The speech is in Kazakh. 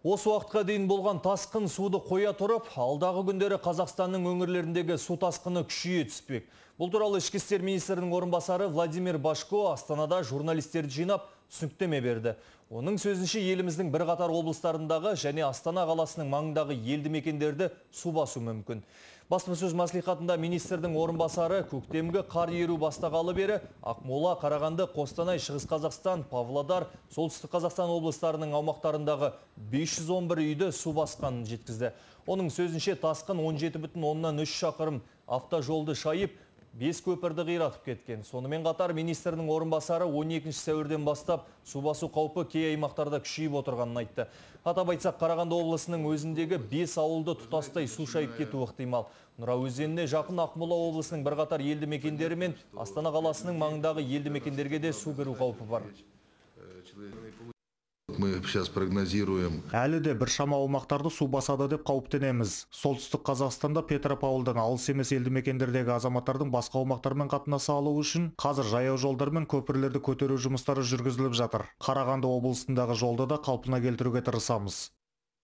Осы уақытқа дейін болған тасқын суды қоя тұрып, алдағы күндері Қазақстанның өңірлеріндегі су тасқыны күшейе түспек. Бұл туралы Ішкі істер министрінің орынбасары Владимир Божко Астанада журналистерді жинап, түсініктеме берді. Оның сөзінше, еліміздің бірқатар облыстарындағы және Астана қаласының маңындағы елді мекендерді су басу мүмкін. Баспасөз мәслихатында министрдің орынбасары көктемгі қар еру бастағалы бері Ақмола, Қарағанды, Қостанай, Шығыс Қазақстан, Павлодар, Солтүстік Қазақстан облыстарының аумақтарындағы 511 үйді су басқанын жеткізді. Оның сөзінше, тасқын 17,3 шақырым автожолды шайып, 5 көпірді қиратып кеткен. Сонымен қатар министрдің орынбасары 12 сәуірден бастап су басу қаупі кей аймақтарда күшейіп отырғанын айтты. Атап айтсақ, Қарағанды облысының өзіндегі 5 ауылды тұтастай су шайып кетуі ықтимал. Нұра өзеніне жақын Ақмола облысының бірқатар елді мекендері мен Астана қаласының маңындағы елді мекендерге де су кіру қаупі бар. Мы сейчас прогнозируем. Әлі де біршама аумақтарды су басады деп қауіптенеміз. Солтүстік Қазақстанда Петропавлдан алыс емес елді мекендердегі азаматтардың басқа аумақтармен қатынаса алуы үшін қазір жаяу жолдар мен көпірлерді көтеру жұмыстары жүргізіліп жатыр. Қарағанды облысындағы жолды да қалпына келтіруге тырысамыз.